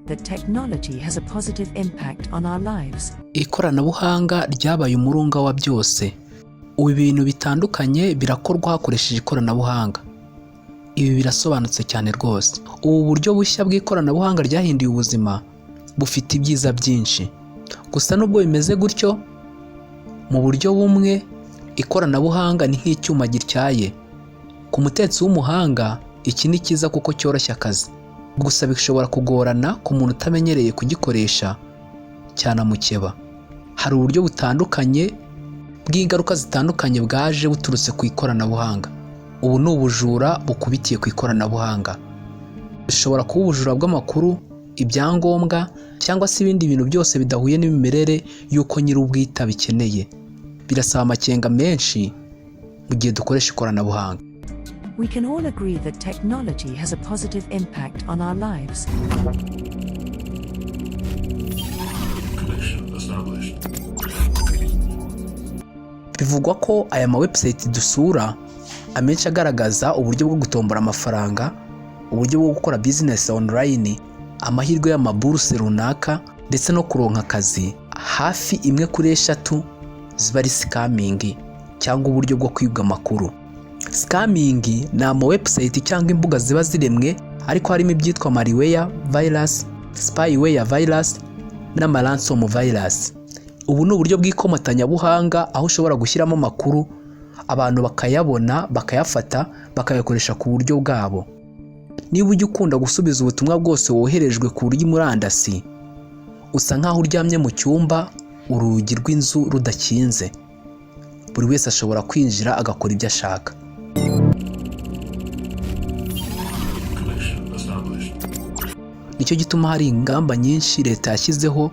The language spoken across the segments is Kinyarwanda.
That technology has a positive impact on our lives. Ikoranabuhanga ryabaye umurunga wa byose. Ubu ibintu bitandukanye birakorwa hakoresheje ikoranabuhanga. Ibi birasobanutse cyane rwose. Ubu buryo bushya bw'ikoranabuhanga ryahinduye ubuzima bufite ibyiza byinshi. Gusa nubwo bimeze gutyo, mu buryo bumwe ikoranabuhanga ni nk'icyuma gityaye. Ku mutetsi w'umuhanga iki ni cyiza kuko cyoroshya akazi. Gusa bishobora kugorana ku muntu utamenyereye kugikoresha cyanamukeba. Hari uburyo butandukanye bw'ingaruka zitandukanye bwaje buturutse ku ikoranabuhanga. Ubu ni ubujura bukubitiye ku ikoranabuhanga. Bishobora kuba ubujura bw'amakuru, ibyangombwa cyangwa se ibindi bintu byose bidahuye n'imimerere y'uko nyir'ubwite abikeneye. Birasaba amakenga menshi mu gihe dukoresha ikoranabuhanga. We can all agree that technology has a positive impact on our lives. Connection established. Bivugwa ko aya ma website dusura amenshi agaragaza uburyo bwo gutombora amafaranga, uburyo bwo gukora business online, amahirwe y'amaburuse runaka ndetse no kuronka akazi, hafi imwe kuri eshatu ziba ari scamming cyangwa uburyo bwo kwibwa amakuru. Scamming ni ama website cyangwa imbuga ziba ziremwe ariko harimo ibyitwa malware virus, spyware virus n'ama ransom virus. Ubu ni uburyo bw'ikomatanyabuhanga aho ushobora gushyiramo amakuru, abantu bakayabona, bakayafata, bakayakoresha ku buryo bwabo. Niba ujya ukunda gusubiza ubutumwa bwose woherejwe ku buryo murandasi, usa nkaho uryamye mu cyumba urugi rw'inzu rudakinze. Buri wese ashobora kwinjira agakora ibyo ashaka. Connection established. Nicyo gituma hari ingamba nyinshi leta yashyizeho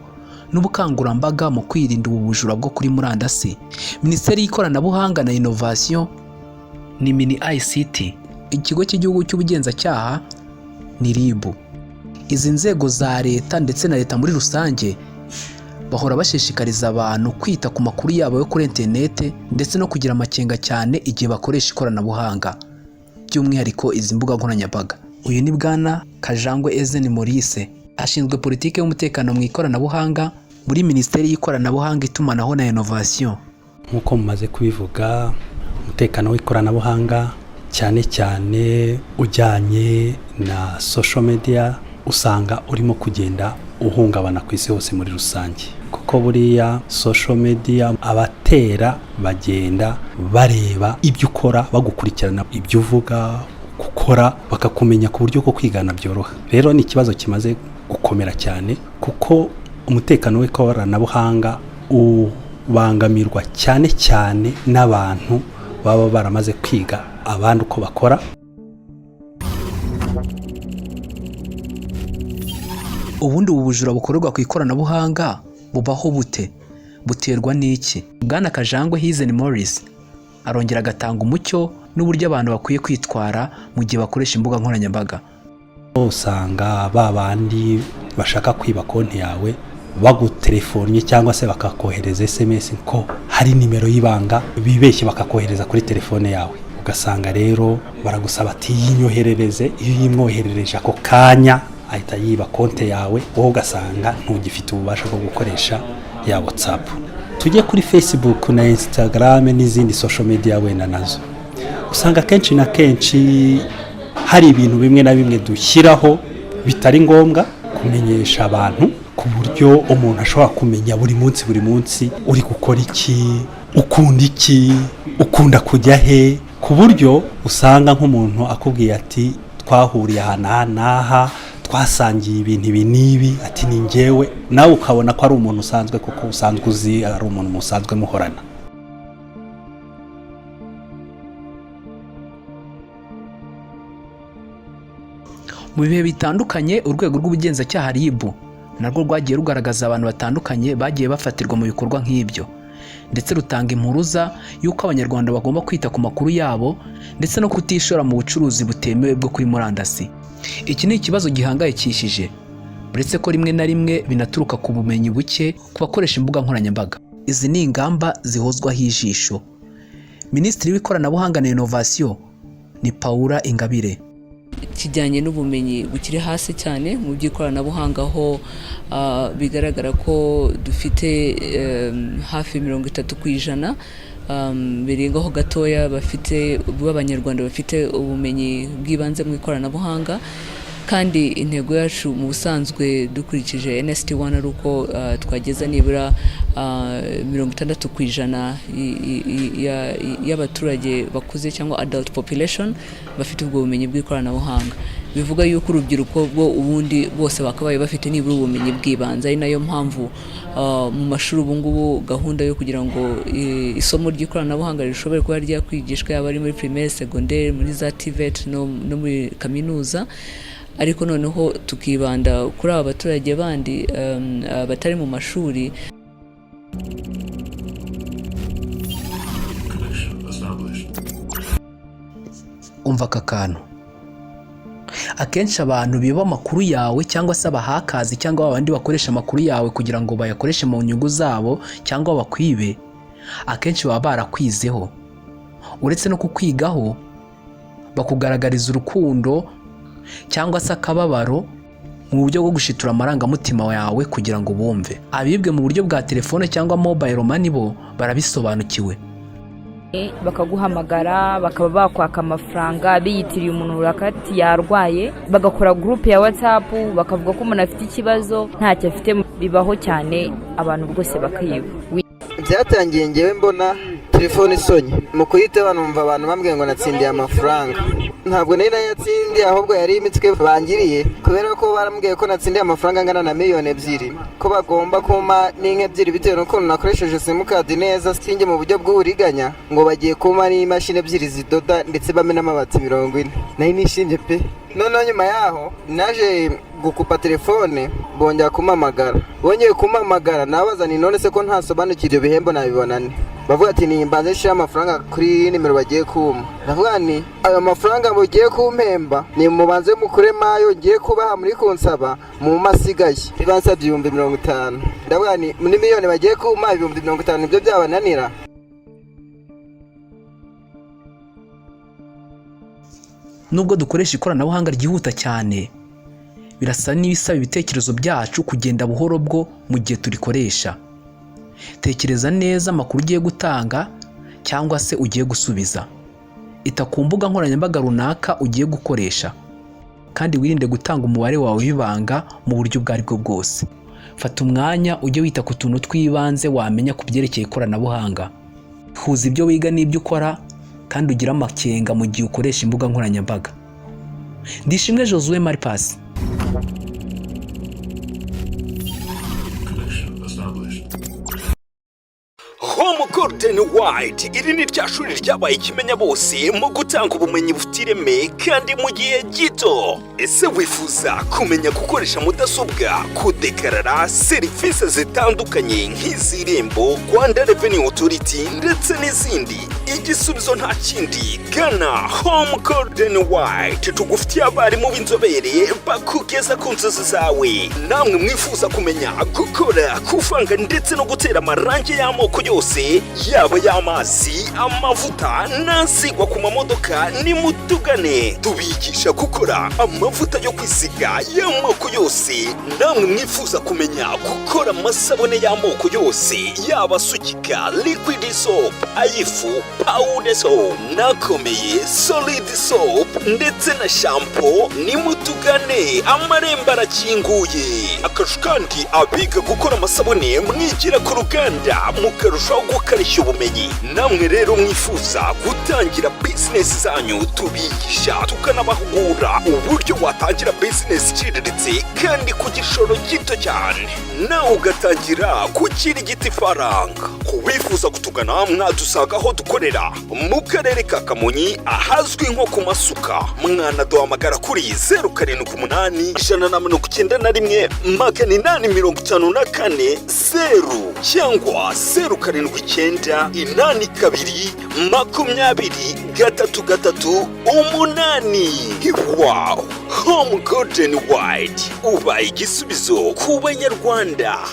n'ubukangurambaga mu kwirinda ubu bujura bwo kuri murandasi. Minisiteri y'Ikoranabuhanga na Inovasiyo ni MINICT, Ikigo cy'Igihugu cy'Ubugenzacyaha ni RIB. Izi nzego za leta ndetse na leta muri rusange bahora bashishikariza abantu kwita ku makuru yabo yo kuri interinete ndetse no kugira amakenga cyane igihe bakoresha ikoranabuhanga, by'umwihariko izi mbuga nkoranyambaga. Uyu ni Bwana Kajangwe Ezeni Maurice, ashinzwe politiki y'umutekano mu ikoranabuhanga muri Minisiteri y'Ikoranabuhanga, Itumanaho na Inovasiyo. Nk'uko mumaze kubivuga, umutekano w'ikoranabuhanga, cyane cyane ujyanye na social media, usanga urimo kugenda uhungabana ku isi hose muri rusange, kuko buriya social media abatera bagenda bareba ibyo ukora, bagukurikirana, ibyo uvuga, gukora, bakakumenya ku buryo bwo kwigana byoroha. Rero ni ikibazo kimaze gukomera cyane, kuko umutekano w'ikoranabuhanga ubangamirwa cyane cyane n'abantu baba baramaze kwiga abandi uko bakora. Ubundi ubu bujura bukorerwa ku ikoranabuhanga bubaho bute? Buterwa n'iki? Bwana Kajangwe Hizen Maurice arongera agatanga umucyo n'uburyo abantu bakwiye kwitwara mu gihe bakoresha imbuga nkoranyambaga. Usanga ba bandi bashaka kwiba konti yawe bagutelefonnye cyangwa se bakakohereza SMS ko hari nimero y'ibanga bibeshye, bakakohereza kuri telefone yawe. Ugasanga rero baragusaba ati: "Yinyoherereze." Iyo uyimwoherereje, ako kanya ahita yiba konti yawe, wowe ugasanga ntugifite ububasha bwo gukoresha ya WhatsApp. Tujye kuri Facebook na Instagram n'izindi social media wenda nazo, usanga akenshi na kenshi hari ibintu bimwe na bimwe dushyiraho bitari ngombwa kumenyesha abantu, ku buryo umuntu ashobora kumenya buri munsi buri munsi uri gukora iki, ukunda iki, ukunda kujya he, ku buryo usanga nk'umuntu akubwiye ati: "Twahuriye aha n'aha n'aha, twasangiye ibintu ibi n'ibi," ati: "Ni njyewe," nawe ukabona ko ari umuntu usanzwe, kuko usanzwe uzi, ari umuntu musanzwe muhorana. Mu bihe bitandukanye, urwego rw'ubugenzacyaha RIB narwo rwagiye rugaragaza abantu batandukanye bagiye bafatirwa mu bikorwa nk'ibyo, ndetse rutanga impuruza y'uko Abanyarwanda bagomba kwita ku makuru yabo ndetse no kutishora mu bucuruzi butemewe bwo kuri murandasi. Iki ni ikibazo gihangayikishije, uretse ko rimwe na rimwe binaturuka ku bumenyi buke ku bakoresha imbuga nkoranyambaga. Izi ni ingamba zihozwaho ijisho. Minisitiri w'Ikoranabuhanga na Inovasiyo ni Paula Ingabire. kijyanye n'ubumenyi bukiri hasi cyane mu by'ikoranabuhanga, aho bigaragara ko dufite hafi 30% birengaho gatoya bafite b'Abanyarwanda bafite ubumenyi bw'ibanze mu ikoranabuhanga, kandi intego yacu mu busanzwe dukurikije NST 1 ari uko twageza nibura 60% y'abaturage bakuze cyangwa adult population bafite ubwo bumenyi bw'ikoranabuhanga. Bivuga yuko urubyiruko bwo ubundi bose bakabaye bafite nibura ubumenyi bw'ibanze, ari nayo mpamvu mu mashuri ubu ngubu gahunda yo kugira ngo isomo ry'ikoranabuhanga rishobore kuba ryakwigishwa, yaba ari muri primaire, secondaire, muri za TVET no muri kaminuza, ariko noneho tukibanda kuri aba baturage bandi batari mu mashuri. Connection established. Umva aka kantu: akenshi abantu biba amakuru yawe, cyangwa se abahakazi, cyangwa abandi bakoresha amakuru yawe kugira ngo bayakoreshe mu nyungu zabo cyangwa bakwibe, akenshi baba barakwizeho. Uretse no kukwigaho, bakugaragariza urukundo cyangwa se akababaro mu buryo bwo gushitura amarangamutima yawe kugira ngo bumve. Abibwe mu buryo bwa telefone cyangwa mobile money bo barabisobanukiwe. Bakaguhamagara, bakaba bakwaka amafaranga biyitiriye umuntu runaka ati yarwaye, bagakora groupe ya WhatsApp, bakavuga ko umuntu afite ikibazo ntacyo afite. Bibaho cyane, abantu rwose bakiba. Byatangiye ngewe mbona telefone isonye, mu kuyitaba numva abantu bambwiye ngo natsindiye amafaranga. Ntabwo nari nayatsindiye, ahubwo yari imitwe bangiriye, kubera ko barambwiye ko natsindiye amafaranga angana na 2 miliyoni, ko bagomba kumpa n'inka ebyiri bitewe n'ukuntu nakoresheje simukadi neza sinjye mu buryo bw'uburiganya, ngo bagiye kumpa n'imashini ebyiri zidoda, ndetse bame n'amabati 40. Nari nishimye pe. Noneho nyuma yaho naje gukupa telefone, bongera kumpamagara. Bongeye kumpamagara, nabaza ni none se ko ntasobanukiwe ibyo bihembo nabibona nte? Bavuga ati nimbanze nshira amafaranga kuri nimero bagiye kumpa. Ndavuga ni ayo mafaranga mugiye kumpemba, ni mubanze mukuremo ayo ngiye kubaha muri kunsaba mu masigaye. Bansabye 50,000. Ndavuga ni muri miliyoni bagiye kumpa, 50,000 nibyo byabananira? Nubwo dukoresha ikoranabuhanga ryihuta cyane, birasa n'ibisaba ibitekerezo byacu kugenda buhoro bwo mu gihe turikoresha. Tekereza neza amakuru ugiye gutanga cyangwa se ugiye gusubiza. Ita ku mbuga nkoranyambaga runaka ugiye gukoresha, kandi wirinde gutanga umubare wawe w'ibanga mu buryo ubwo ari bwo bwose. Fata umwanya ujye wita ku tuntu tw'ibanze wamenya ku byerekeye ikoranabuhanga. Huza ibyo wiga n'ibyo ukora, kandi ugire amakenga mu gihe ukoresha imbuga nkoranyambaga. Ndishimwe Josue Maripasi. Connection established. Home Golden White, iri ni rya shuri ryabaye ikimenya bose mu gutanga ubumenyi bufite ireme kandi mu gihe gito. Ese wifuza kumenya gukoresha mudasobwa, kudekarara serivisi zitandukanye nk'iz'Irembo, Rwanda Revenue Authority ndetse n'izindi? Igisubizo nta kindi, gana Home Golden White, tugufitiye abarimu b'inzobere bakugeza ku nzozi zawe. Namwe mwifuza kumenya gukora, kuvanga ndetse no gutera amarangi y'amoko yose, yaba y'amazi, amavuta n'asigwa ku mamodoka, nimutugane tubigisha gukora amavuta yo kwisiga y'amoko yose. Namwe mwifuza kumenya gukora amasabune y'amoko yose, yaba asukika, liquid soap, ayifu, powder soap n'akomeye, solid soap ndetse na shampoo, nimutugane, amarembo arakinguye. Akarusho kandi, abiga gukora amasabune mwigira ku ruganda, mukarushaho gukarishya ubumenyi. Namwe rero mwifuza gutangira bizinesi zanyu, tubigisha tukanabahugura uburyo watangira bizinesi iciriritse kandi ku gishoro gito cyane, nawe ugatangira gukirigita ifaranga. Ku bifuza kutugana, mwadusanga aho dukorera mu karere ka Kamonyi, ahazwi nko ku Masuka. Mwanaduhamagara kuri 0781918540 cyangwa 0798223338. Wow, Home Golden White, ubaye igisubizo ku Banyarwanda.